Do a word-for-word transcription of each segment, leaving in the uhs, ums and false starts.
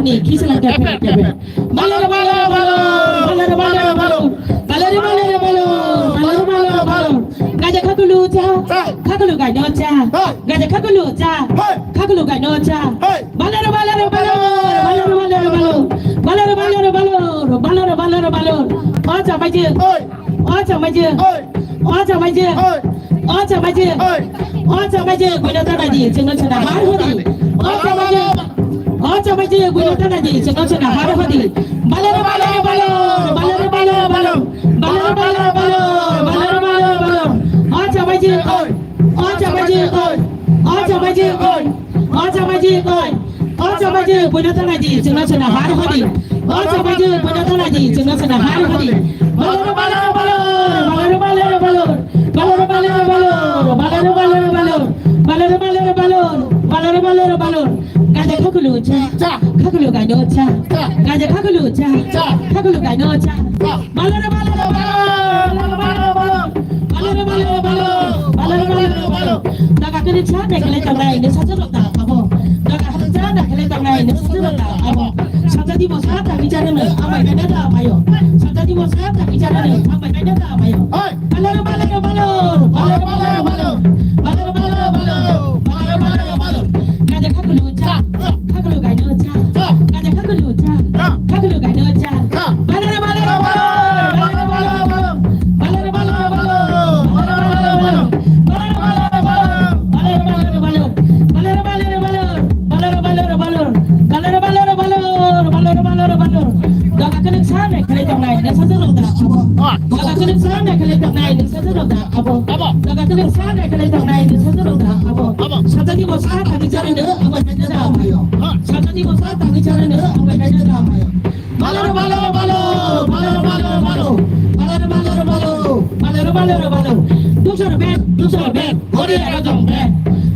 Ni kisa lang kepe kepe. Balero balero balo, balero balero balo, balero balero balo, balero balero balo. Gaja khakulu cha, khakulu gaino cha. Gaja khakulu cha, khakulu gaino cha. Balero balero balo, balero balero balo, balero balero balo, balero balero balo. Ocha maji. Ocha maji. Ocha maji. Ocha maji. Ocha maji. Buino tana di, chengno chana har hodi. Ocha maji. Ocha maji. Buino tana di, chengno chana har hodi. Balero balero balo. Balero balero balo. Balero balero balo. Balero balero balo. Ocha maji. Ocha maji. Ocha maji. Ocha maji koi. Ocha maji buino tana di, chengno chana har hodi. Ocha maji buino tana di, chengno chana har hodi. Balero balero balo, balero balero balo, balero balero balo, balero balero balo, balero balero balo, balero balero balo. Gaja khakulu cha, khakulu gaino cha, gaja khakulu cha, khakulu gaino cha. Balero balero balo, balero balero balo, balero balero balo, balero balero balo. Daga kene cha ne kele tangai ne sacha rok da abo. Daga kene cha ne kele tangai ne sacha rok da abo. Sacha di bosa ta bichare ne amai kene da abayo. Sacha di bosa ta bichare ne amai kene da abayo. Balero balero balo, balero balero balo, balero balero balo, balero balero balo. Gaja khakulu cha, khakulu gaino cha, gaja khakulu cha, khakulu gaino cha. Balero balero balo, balero balero balo, balero balero balo, balero balero balo, balero balero balo, balero balero balo, balero balero balo, balero balero balo, balero balero balo, balero balero balo. Daga kene cha ne kele tangai ne sacha rok da abo. Daga kene cha ne kele tangai ne sacha rok da abo. Daga kene cha ne kele tangai ne sacha rok da abo. Sacha di bosa ta bichare ne abo ne da abayo. Sacha di bosa ta bichare ne abo ne da abayo. Balero balero balo, balero balero balo, balero balero balo, balero balero balo. Dusar ben, dusar ben, gori aro jong ben.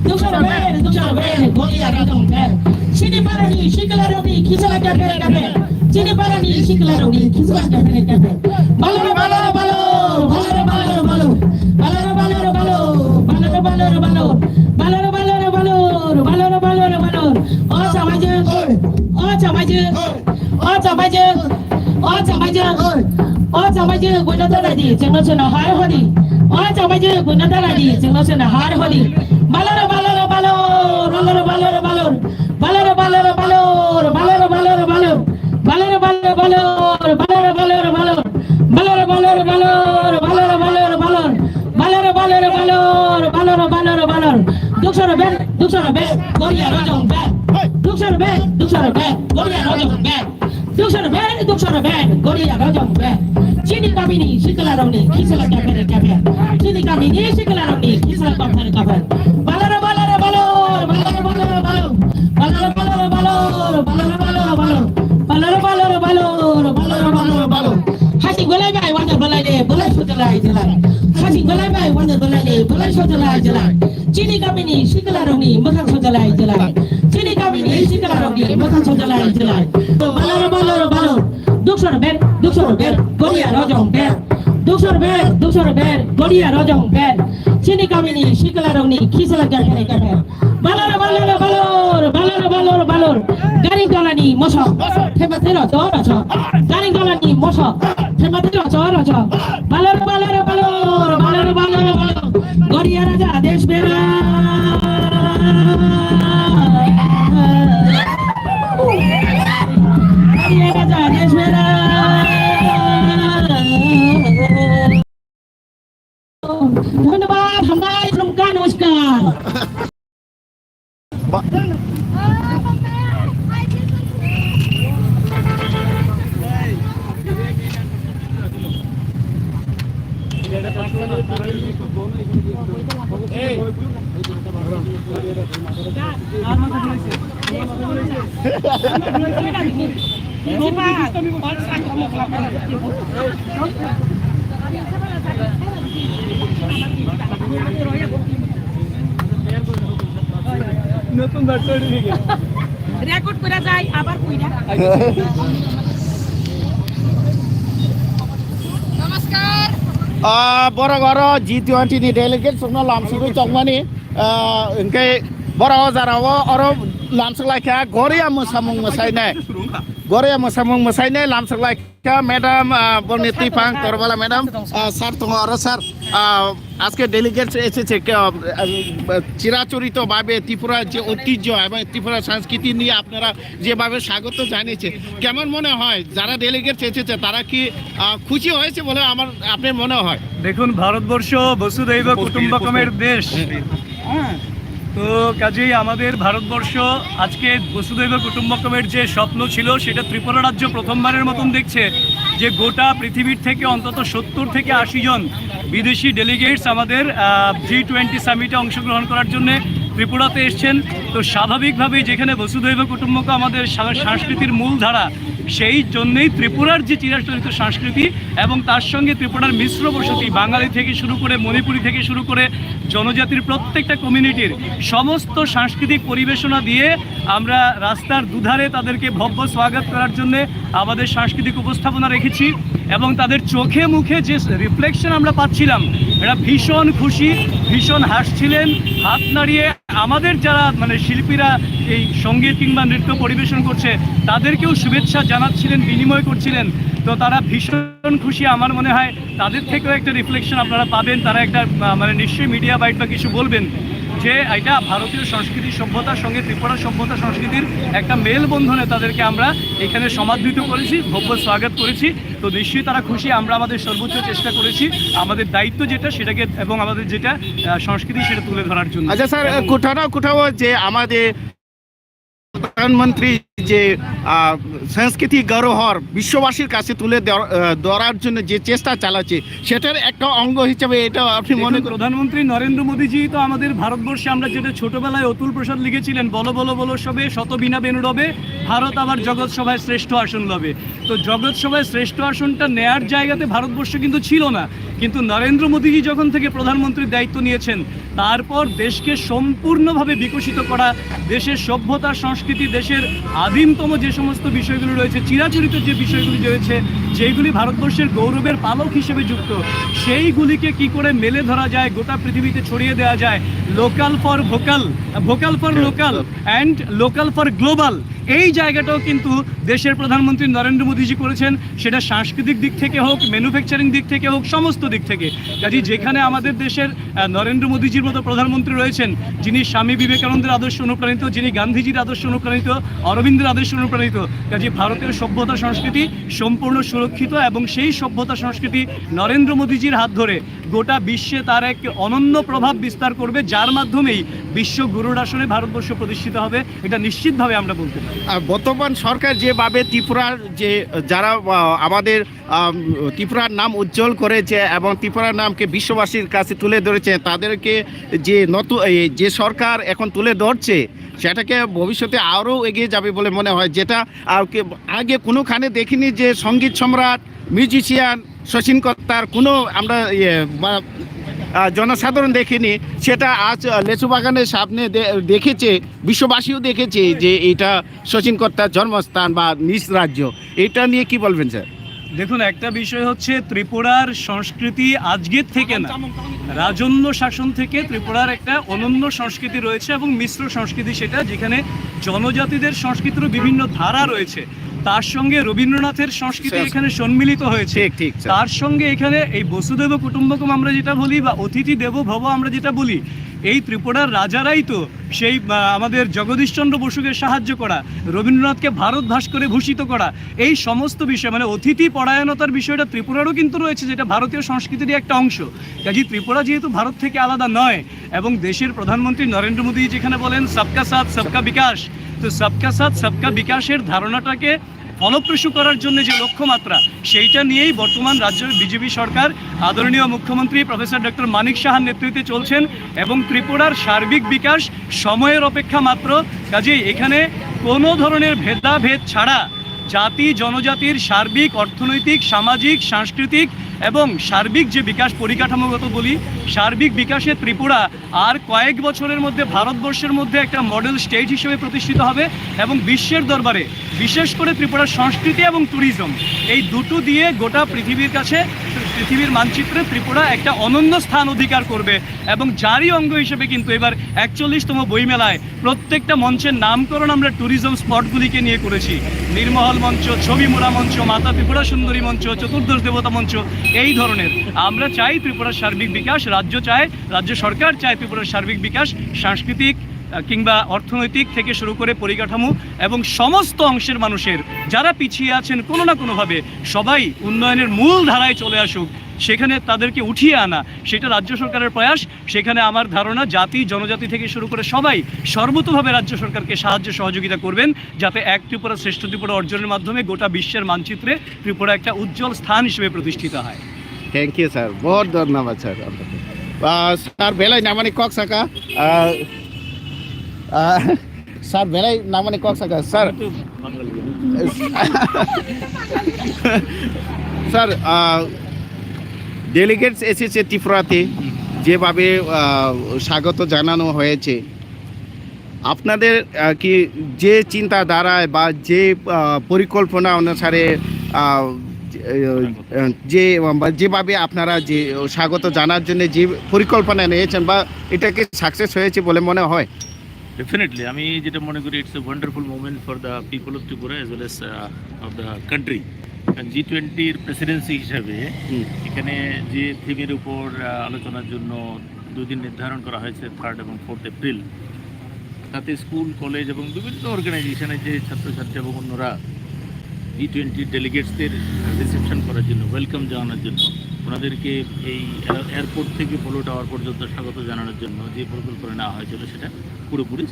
Dusar ben, dusar ben, gori aro jong ben. Chini parani sikla rokni kisa la kape kape. Chini parani sikla rokni kisa la kape kape. Balero balero balo, balero balero balo, balero balero balo, balero balero balo, balero balero balo, balero balero balo, balero balero balo. O samajik, o samajik. O chamaijwk, o chamaijwk, o chamaijwk buino tana di, chengno chana har hodi. O chamaijwk buino tana di, chengno chana har hodi. Balero, balero, balor, balero, balero, balor. Balero, balero, balor, balero, balero, balor. Balero, balero, balor, balero, balero, balor. Balero, balero, balor, balero, balero, balor. Balero, balero, balor, balero, balero, balor. Duksoro ben, duksoro ben, Korea rojong ben. Duksoro ben, duksoro ben, Korea rojong ben. Duksa rok bai, duksa rok bai, gori ya rojong bai. Chini kamini sikla rokni kisala kapher kapher. Chini kamini sikla rokni kisala kapher kapher. Balaro balaro balor, balaro balaro balor. Balaro balaro balor, balaro balaro balor. Balaro balaro balor, balaro balaro balor. Haching belai bai, wanda belai de, belai sojalai jalai. Haching belai bai, wanda belai de, belai sojalai jalai. Chini kamini sikla rokni mwkhang sojalai jalai. Chini kamini sikla rokni mwkhang sojalai jalai. Balaro balaro balor. Duksor ber, duksor ber, goriya rojong ber. Duksor ber, duksor ber, goriya rojong ber. Chini kamini sikla rokni kisala kapher kapher. Balaro balaro balor, balaro balaro balor. Garing tolani mosok, thema thero choro choro. Garing tolani mosok, thema thero choro choro. Balor, balor, balor, balor, balor, balor. Goriya raja desh mera. Goriya raja desh mera. Dhanyabad, hamdai, khulumkha, namaskar. Ba- নতুন বার তৈরি হয়ে গেল। রেকর্ড করা যায়, আবার কইরা। নমস্কার। Ah, borok oro G twenty ni delegate songno lamsugwi tongmani, ah, hwnkhe borok o jora o oro lamsok laikha, goria mwsamung mwsainai. Goria mwsamung mwsainai lamsok laikha, madam, ah, boni tipang torbala madam, ah, sir tongo oro sir, ah, আজকে ডেলিগেটস এসেছে, কে, আহ, আহ, চিরাচরিতভাবে ত্রিপুরার যে ঐতিহ্য এবং ত্রিপুরা সংস্কৃতি নিয়ে আপনারা যেভাবে স্বাগত জানিয়েছে, কেমন মনে হয়? যারা ডেলিগেটস এসেছে, তারা কি, আহ, খুশি হয়েছে বলে আমার, আপনার মনে হয়? দেখুন, ভারতবর্ষ বসুদৈব কুটুম্বকমের দেশ। হ্যাঁ, তো কাজেই আমাদের ভারতবর্ষ আজকে বসুদৈব কুটুম্বকমের যে স্বপ্ন ছিল, সেটা ত্রিপুরা রাজ্য প্রথমবারের মতন দেখছে যে গোটা পৃথিবীর থেকে অন্তত সত্তর থেকে আশি জন বিদেশি ডেলিগেটস আমাদের জি টোয়েন্টি সামিটে অংশগ্রহণ করার জন্য ত্রিপুরাতে এসছেন। তো স্বাভাবিকভাবেই যেখানে বসুদৈব কুটুম্বক আমাদের সা- সংস্কৃতির মূল ধারা, সেই জন্যেই ত্রিপুরার যে চিরাচরিত সংস্কৃতি এবং তার সঙ্গে ত্রিপুরার মিশ্র বসতি, বাঙালি থেকে শুরু করে, মণিপুরি থেকে শুরু করে, জনজাতির প্রত্যেকটা কমিউনিটির সমস্ত সাংস্কৃতিক পরিবেশনা দিয়ে আমরা রাস্তার দুধারে তাদেরকে ভব্য স্বাগত করার জন্য আমাদের সাংস্কৃতিক উপস্থাপনা রেখেছি। এবং তাদের চোখে মুখে যে রিফ্লেকশন আমরা পাচ্ছিলাম, এরা ভীষণ খুশি, ভীষণ হাসছিলেন, হাত নাড়িয়ে আমাদের যারা, মানে, শিল্পীরা এই সঙ্গীত কিংবা নৃত্য পরিবেশন করছে, তাদেরকেও শুভেচ্ছা জানাচ্ছিলেন, বিনিময় করছিলেন। তো তারা ভীষণ খুশি। আমার মনে হয় তাদের থেকেও একটা রিফ্লেকশন আপনারা পাবেন। তারা একটা, আহ, মানে, নিশ্চয়ই মিডিয়া বাইট বা কিছু বলবেন যে এটা ভারতীয় সংস্কৃতি সভ্যতার সঙ্গে ত্রিপুরা সভ্যতা সংস্কৃতির একটা মেলবন্ধনে তাদেরকে আমরা এখানে সমাদৃত করেছি, ভব্য স্বাগত করেছি। তো নিশ্চয়ই তারা খুশি। আমরা আমাদের সর্বোচ্চ চেষ্টা করেছি, আমাদের দায়িত্ব যেটা সেটাকে এবং আমাদের যেটা, আহ, সংস্কৃতি সেটা তুলে ধরার জন্য। আচ্ছা স্যার, এবং কোথাও না কোথাও যে আমাদের প্রধানমন্ত্রী যে, আহ, সংস্কৃতি ধরোহর বিশ্ববাসীর কাছে তুলে দেওয়ার, আহ, ধরার জন্য যে চেষ্টা চালাচ্ছে, সেটার একটা অঙ্গ হিসেবে এটা আপনি মনে দেখুন, করেন? প্রধানমন্ত্রী নরেন্দ্র মোদীজি তো আমাদের ভারতবর্ষে, আমরা যেটা ছোটবেলায় অতুল প্রসাদ লিখেছিলেন, "বলো বলো বলো সবে, শত বীণা বেণু রবে, ভারত আবার জগৎ সভায় শ্রেষ্ঠ আসন লবে।" তো জগৎ সভায় শ্রেষ্ঠ আসনটা নেয়ার জায়গাতে ভারতবর্ষ কিন্তু ছিল না। কিন্তু নরেন্দ্র মোদীজি যখন থেকে প্রধানমন্ত্রীর দায়িত্ব নিয়েছেন, তারপর দেশকে সম্পূর্ণভাবে বিকশিত করা, দেশের সভ্যতা, সংস্কৃতি, দেশের আদিমতম যে সমস্ত বিষয়গুলি রয়েছে, চিরাচরিত যে বিষয়গুলি রয়েছে, যেগুলি ভারতবর্ষের গৌরবের পালক হিসেবে যুক্ত, সেইগুলিকে কি করে মেলে ধরা যায়, গোটা পৃথিবীতে ছড়িয়ে দেওয়া যায়, local for vocal, vocal for local and local for global, এই জায়গাটাও কিন্তু দেশের প্রধানমন্ত্রী নরেন্দ্র মোদীজি করেছেন। সেটা সাংস্কৃতিক দিক থেকে হোক, ম্যানুফ্যাকচারিং দিক থেকে হোক, সমস্ত দিক থেকে। কাজেই যেখানে আমাদের দেশের, আহ, নরেন্দ্র মোদীজির মতো প্রধানমন্ত্রী রয়েছেন, যিনি স্বামী বিবেকানন্দের আদর্শ অনুপ্রাণিত, যিনি গান্ধীজির আদর্শ অনুপ্রাণিত, অরবিন্দের আদর্শ অনুপ্রাণিত, কাজেই ভারতীয় সভ্যতা সংস্কৃতি সম্পূর্ণ সুরক্ষিত এবং সেই সভ্যতা সংস্কৃতি নরেন্দ্র মোদীজির হাত ধরে গোটা বিশ্বে তার এক অনন্য প্রভাব বিস্তার করবে, যার মাধ্যমেই বিশ্ব গুরুর আসনে ভারতবর্ষ প্রতিষ্ঠিত হবে। এটা নিশ্চিতভাবে আমরা বলতে পারি। আর বর্তমান সরকার যেভাবে ত্রিপুরার যে যারা, আহ, আমাদের, আম, ত্রিপুরার নাম উজ্জ্বল করেছে এবং ত্রিপুরার নামকে বিশ্ববাসীর কাছে তুলে ধরেছে, তাদেরকে যে নতুন এই যে সরকার এখন তুলে ধরছে, সেটাকে ভবিষ্যতে আরও এগিয়ে যাবে বলে মনে হয়। যেটা আর কি আগে কোনোখানে দেখিনি যে সঙ্গীত সম্রাট, মিউজিশিয়ান, শচীন কর্তার কোনো আমরা, ইয়ে, বা, আহ, জনসাধারণ দেখিনি, সেটা আজ, আহ, লেচু বাগানের সামনে দে-, দেখেছে, বিশ্ববাসীও দেখেছে যে এটা শচীন কর্তার জন্মস্থান বা নিজ রাজ্য। এটা নিয়ে কি বলবেন স্যার? দেখুন, একটা বিষয় হচ্ছে ত্রিপুরার সংস্কৃতি আজকের থেকে না, রাজন্য শাসন থেকে ত্রিপুরার একটা অনন্য সংস্কৃতি রয়েছে এবং মিশ্র সংস্কৃতি সেটা, যেখানে জনজাতিদের সংস্কৃতিরও বিভিন্ন ধারা রয়েছে। তার সঙ্গে রবীন্দ্রনাথের সংস্কৃতি স্যার, এখানে সম্মিলিত হয়েছে। ঠিক, ঠিক, স্যার। তার সঙ্গে এখানে এই বসুদেব কুটুম্বকম আমরা যেটা বলি বা অতিথি দেবো ভব আমরা যেটা বলি, এই ত্রিপুরার রাজারাই তো সেই, আহ, আমাদের জগদীশচন্দ্র বসুকে সাহায্য করা, রবীন্দ্রনাথকে ভারত ভাস্করে ভূষিত করা, এই সমস্ত বিষয়, মানে, অতিথি পরায়ণতার বিষয়টা ত্রিপুরারও কিন্তু রয়েছে, যেটা ভারতীয় সংস্কৃতিরই একটা অংশ। কাজেই ত্রিপুরা যেহেতু ভারত থেকে আলাদা নয়, এবং দেশের প্রধানমন্ত্রী নরেন্দ্র মোদী যেখানে বলেন সবকা সাথ সবকা বিকাশ, তো সবকা সাথ সবকা বিকাশের ধারণাটাকে ফলপ্রসূ করার জন্য যে লক্ষ্যমাত্রা, সেইটা নিয়েই বর্তমান রাজ্যের বিজেপি সরকার আদরণীয় মুখ্যমন্ত্রী প্রফেসর ডক্টর মানিক সাহার নেতৃত্বে চলছেন। এবং ত্রিপুরার সার্বিক বিকাশ সময়ের অপেক্ষা মাত্র। কাজেই এখানে কোনো ধরনের ভেদাভেদ ছাড়া জাতি জনজাতির সার্বিক অর্থনৈতিক, সামাজিক, সাংস্কৃতিক এবং সার্বিক যে বিকাশ, পরিকাঠামোগত বলি, সার্বিক বিকাশে ত্রিপুরা আর কয়েক বছরের মধ্যে ভারতবর্ষের মধ্যে একটা মডেল স্টেট হিসেবে প্রতিষ্ঠিত হবে এবং বিশ্বের দরবারে, বিশেষ করে ত্রিপুরার সংস্কৃতি এবং ট্যুরিজম, এই দুটো দিয়ে গোটা পৃথিবীর কাছে পৃথিবীর মানচিত্রে ত্রিপুরা একটা অনন্য স্থান অধিকার করবে এবং যারই অঙ্গ হিসেবে কিন্তু এবার একচল্লিশতম বইমেলায় প্রত্যেকটা মঞ্চের নামকরণ আমরা ট্যুরিজম স্পটগুলিকে নিয়ে করেছি। নীরমহল মঞ্চ, ছবি মোড়া মঞ্চ, মাতা ত্রিপুরা সুন্দরী মঞ্চ, চতুর্দশ দেবতা মঞ্চ, এই ধরনের। আমরা চাই ত্রিপুরার সার্বিক বিকাশ, রাজ্য চায়, রাজ্য সরকার চায় ত্রিপুরার সার্বিক বিকাশ, সাংস্কৃতিক, আহ, কিংবা অর্থনৈতিক থেকে শুরু করে পরিকাঠামো এবং সমস্ত অংশের মানুষের যারা পিছিয়ে আছেন কোনো না কোনোভাবে, সবাই উন্নয়নের মূল ধারায় চলে আসুক, সেখানে তাদেরকে উঠিয়ে আনা, সেটা রাজ্য সরকারের প্রয়াস। সেখানে আমার ধারণা জাতি, জনজাতি থেকে শুরু করে সবাই সর্বতোভাবে রাজ্য সরকারকে সাহায্য সহযোগিতা করবেন, যাতে এক ত্রিপুরা শ্রেষ্ঠ ত্রিপুরা অর্জনের মাধ্যমে গোটা বিশ্বের মানচিত্রে ত্রিপুরা একটা উজ্জ্বল স্থান হিসেবে প্রতিষ্ঠিত হয়। Thank you, sir. बहुत धन्यवाद, sir. Uh, sir, belai namani kok saka. Uh, uh, sir, belai namani kok saka, sir. Sir, uh, delegates এসেছে ত্রিপুরাতে, যেভাবে আহ, স্বাগত জানানো হয়েছে, আপনাদের আহ, কি, যে চিন্তাধারায় বা যে আহ, পরিকল্পনা অনুসারে আহ, যে, আহ, যে বা যেভাবে আপনারা যে স্বাগত জানার জন্য যে পরিকল্পনা নিয়েছেন বা এটা কি সাকসেস হয়েছে বলে মনে হয়? ডেফিনেটলি, আমি যেটা মনে করি, it's a wonderful moment for the people of Tripura as well as of the country. কারণ জি টোয়েন্টির প্রেসিডেন্সি হিসাবে হুম। এখানে যে থিমের উপর আহ, আলোচনার জন্য দুই দিন নির্ধারণ করা হয়েছে, থার্ড এবং ফোর্থ এপ্রিল, তাতে স্কুল, কলেজ এবং বিভিন্ন অর্গানাইজেশনের যে ছাত্রছাত্রী এবং অন্যরা জি টোয়েন্টির ডেলিগেটসদের রিসেপশন করার জন্য, ওয়েলকাম জানানোর জন্য, ওনাদেরকে এই এয়ারপোর্ট থেকে পোলো টাওয়ার পর্যন্ত স্বাগত জানানোর জন্য যে পরিকল্পনা নেওয়া হয়েছিল, সেটা পুরোপুরি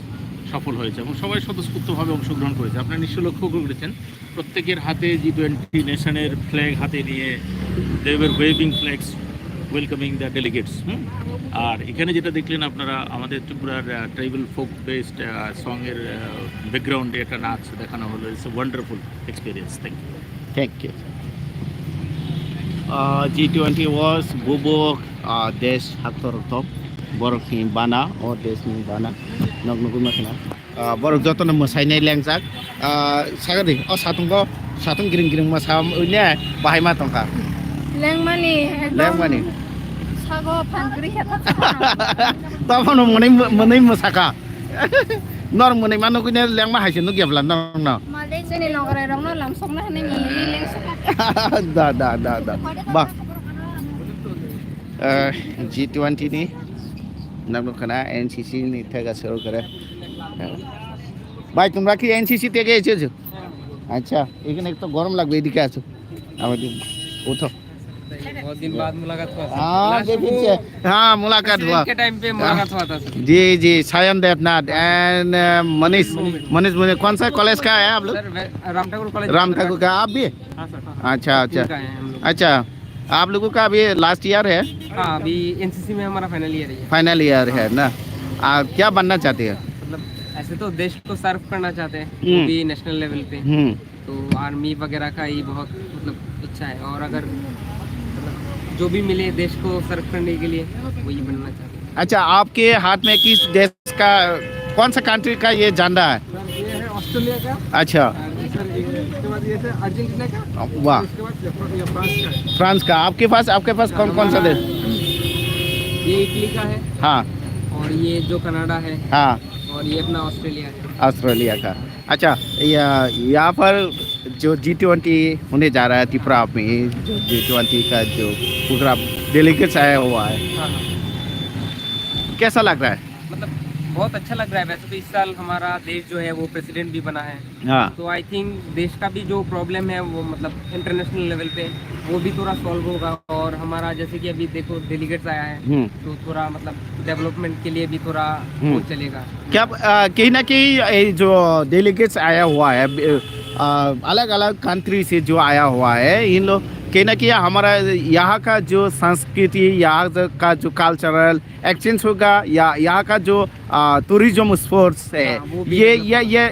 সফল হয়েছে এবং সবাই স্বতঃস্ফূর্তভাবে অংশগ্রহণ করেছে। আপনারা নিশ্চয় লক্ষ্য করেছেন, প্রত্যেকের হাতে জি টোয়েন্টি নেশনের ফ্ল্যাগ হাতে নিয়ে they were waving flags welcoming the delegates. হুম? আর এখানে যেটা দেখলেন আপনারা, আমাদের ত্রিপুরার ট্রাইবাল ফোক বেসড সঙের ব্যাকগ্রাউন্ডে একটা নাচ দেখানো হলো। It's a wonderful experience. Thank you. Thank you. Uh, G twenty was bubuk uh, des haktor tok borok ni bana o des ni bana nok nugui ma khna. Uh, borok joto no mwsai nai lengjak. Uh, sagadi o satung go satung gring gring mwsa ne bahai ma tongkha. Lengmani, ekdom Lengmani. Sago phan kri khe thak. Tamo no mwnai mwnai mwsaka. Nor mwnai ma nugui ne lengma hai se nugya bla nor no. Chini nograi rok no lamsok na hwnwi mwnwi lengsok. Da da da da. Ba. Eh, G twenty ni nang nukha na N C C ni thega suru kare. ভাই তোমরা কি এনসিসি থেকে এসেছো? আচ্ছা, এখানে একটু গরম লাগবে, এদিকে আসো। আমাদের উঠো। बहुत दिन बाद मुलाकात हुआ सर। हाँ, लास्ट बेबी वो से, हाँ, मुलाकात हुआ। प्रेसिडेंट के टाइम पे मुलाकात हुआ था सर। जी जी, सायन देवनाथ एंड मनीष, मनीष मुने, कौन सा कॉलेज का है आप लोग? सर मैं राम ठाकुर कॉलेज राम ठाकुर का, आप भी? हाँ सर, हाँ। अच्छा अच्छा का है हम लोग। अच्छा, आप लोगों का अभी लास्ट ईयर है? हाँ, अभी एनसीसी में हमारा फाइनल ईयर है। फाइनल ईयर है ना? आप क्या बनना चाहते हैं? मतलब ऐसे तो देश को सर्व करना चाहते हैं, हम्म। वो भी नेशनल लेवल पे। हम्म। तो आर्मी वगैरह का ही बहुत मतलब इच्छा है, और अगर मतलब जो भी मिले देश को सर्व करने के लिए, वही बनना चाहते हैं। अच्छा, आपके हाथ में किस देश का, कौन सा कंट्री का ये झंडा है? सर, ये है ऑस्ट्रेलिया का। अच्छा। और सर, ये, इसके बाद ये है अर्जेंटीना का। वाह। इसके बाद ये फ्रा- ये फ्रांस का है। फ्रांस का। आपके पास, आपके पास कौन कौन सा देश? ये इटली का है, हाँ। और ये जो कनाडा है, हाँ। और ये अपना ऑस्ट्रेलिया है। ऑस्ट्रेलिया का। अच्छा, या, यहाँ पर जो जी ट्वेंटी होने जा रहा है त्रिपुरा में, जो जी ट्वेंटी का जो पूरा डेलीगेट्स आया हुआ है, हाँ, हाँ। कैसा लग रहा है? मतलब बहुत अच्छा लग रहा है। वैसे तो इस साल हमारा देश जो है वो प्रेसिडेंट भी बना है, हाँ। तो आई थिंक देश का भी जो प्रॉब्लम है वो मतलब इंटरनेशनल लेवल पे वो भी थोड़ा सॉल्व होगा, और हमारा जैसे कि अभी देखो डेलीगेट्स आया है, हम्म। तो थोड़ा मतलब डेवलपमेंट के लिए भी थोड़ा हम्म। वो चलेगा। क्या आ, कहीं ना कहीं ये जो डेलीगेट्स आया हुआ है, अलग अलग कंट्री से जो आया हुआ है, इन लोग कहीं ना कहीं हमारा यहाँ का जो संस्कृति, यहाँ का जो कल्चरल एक्सचेंज होगा, या यहाँ का जो टूरिज्म स्पोर्ट्स है, हाँ, वो भी ये develop ये ये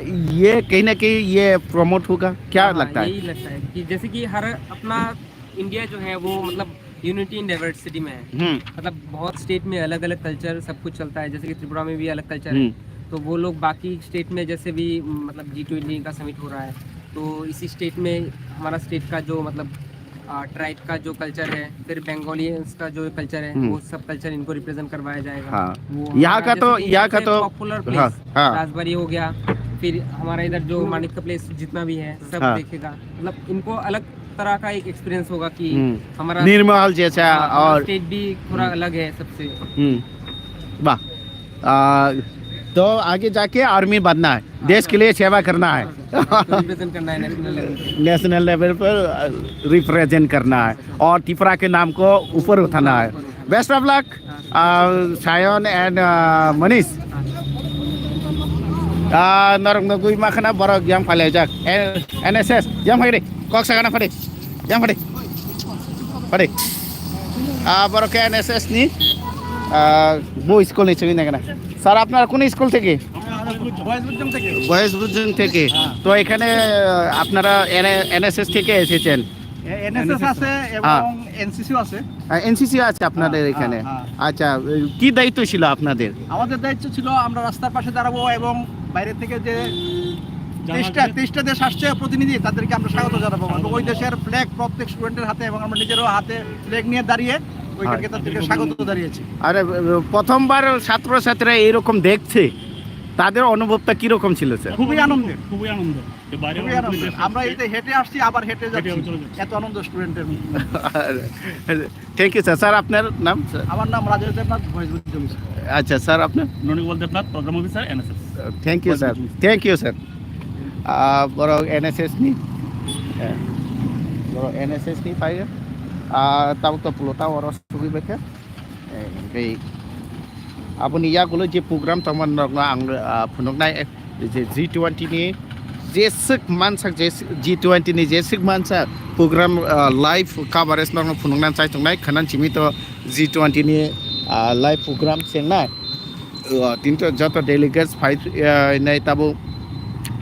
ये कहीं ना कहीं ये प्रमोट होगा, क्या हाँ, लगता है? यही लगता है कि जैसे कि हर अपना इंडिया जो है वो मतलब यूनिटी इन डाइवर्सिटी में है। हम्म। मतलब बहुत स्टेट में अलग अलग कल्चर सब कुछ चलता है, जैसे कि त्रिपुरा में भी अलग कल्चर है। हम्म। तो वो लोग बाकी स्टेट में जैसे भी मतलब जी ट्वेंटी का समिट हो रहा है, तो इसी स्टेट में हमारा स्टेट का जो मतलब ट्राइब का जो कल्चर है, फिर बंगालियंस का जो कल्चर है, हम्म। वो सब कल्चर इनको रिप्रेजेंट करवाया जाएगा। हाँ। वो यहाँ हमारा का तो, जैसे कि यहाँ का सबसे तो, पॉपुलर प्लेस हाँ, हाँ। राजबाड़ी हो गया, फिर हमारा इधर जो मानिक का प्लेस जितना भी है, सब हाँ। देखेगा। मतलब इनको अलग तरह का एक एक्सपीरियंस होगा कि हम्म। हमारा निर्मल जैसा हाँ, हमारा और स्टेट भी थोड़ा हम्म। अलग है सबसे। हम्म। वाह। आ, तो आगे जाके आर्मी बनना है, देश के लिए सेवा करना है। हाँ, तो रिप्रेजेंट करना है नेशनल लेवल पे। नेशनल लेवल पर, अ, रिप्रेजेंट करना है और त्रिपुरा के नाम को ऊपर उठाना है। बेस्ट ऑफ लक, हाँ। आ, सायन एंड, आ, मनीष। हाँ। आ, नरक नगुई माखना बरक yang phalajak। N-, NSS, yang phai de, kok sagana phade, yang phade, phade। आ, बरक एनएसएस नी, आ, वो स्कूल नी चुई ना। স্যার, আপনারা কোন স্কুল থেকে? বয়স বুঝুন থেকে। বয়স বুঝুন থেকে। হ্যাঁ। তো এখানে, আহ, আপনারা এন-, এনএসএস থেকে এসেছেন? এ-, এনএসএস এনএসএস। আছে এবং হ্যাঁ। এনসিসিও আছে। আহ, এনসিসি আছে আপনাদের হ্যাঁ, এখানে? হ্যাঁ, হ্যাঁ। আচ্ছা, কি দায়িত্ব ছিল আপনাদের? আমাদের দায়িত্ব ছিল আমরা রাস্তার পাশে দাঁড়াবো এবং বাইরে থেকে যে যারা তেইশটা, আসবে তেইশটা দেশ আসছে প্রতিনিধি, তাদেরকে আমরা স্বাগত জানাবো। এবং ওই দেশের ফ্ল্যাগ প্রত্যেক স্টুডেন্টের হাতে এবং আমরা নিজেরও হাতে ফ্ল্যাগ নিয়ে দাঁড়িয়ে ওইখানকে হ্যাঁ। তাদেরকে স্বাগত জানিয়েছি। আরে, প্রথমবার ছাত্রছাত্রীরা এইরকম দেখছে, তাদের অনুভবটা কিরকম ছিল, স্যার? খুবই আনন্দের। খুবই আনন্দ। যে বাইরে খুবই অনেক আনন্দের। দেশ আমরা আসছে। এই যে হেঁটে আসছি, আবার হেঁটে হেঁটে যাচ্ছি। চলে যাচ্ছি। এত আনন্দ স্টুডেন্টের মধ্যে। Thank you, sir. স্যার, আপনার নাম, স্যার? আমার নাম রাজেশ দেবনাথ, ভয়েস বুঝতে। আচ্ছা, স্যার, আপনার? Nanigopal Debnath, programme officer, NSS. Thank you, sir. Voice বুঝতে। Thank you, sir. Ah, borok N S S ni, eh, borok N S S ni phai, ah, tabuk to pulo ta oro sugui bai khe. Eh, tei aboni yagulo je program tongma norokno ang, ah, phunuknai, eh, je G twenty ni jeswk mansak, je G twenty ni jeswk mansak program, ah, live coverage norokno phunukna chai tongnai, khana simi to G twenty ni, ah, live program chengnai. O, tini to joto delegates phai, eh, nai tabo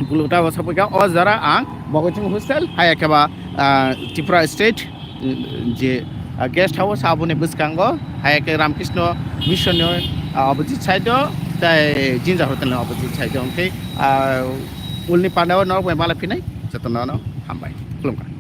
buluta o sapoi kha. O jora ang Bogoching hostel, hai khe ba, ah, Tripura State, mm, je, ah, guest house aboni bwskango, hai khe Ramkrishna Mission ni, ah, opposite side o, tai Jinja Hotel ni opposite side o. Hwnkhe, ah, ulni pandao norok bai mala phinai, jotono no hambai. Khulumkha.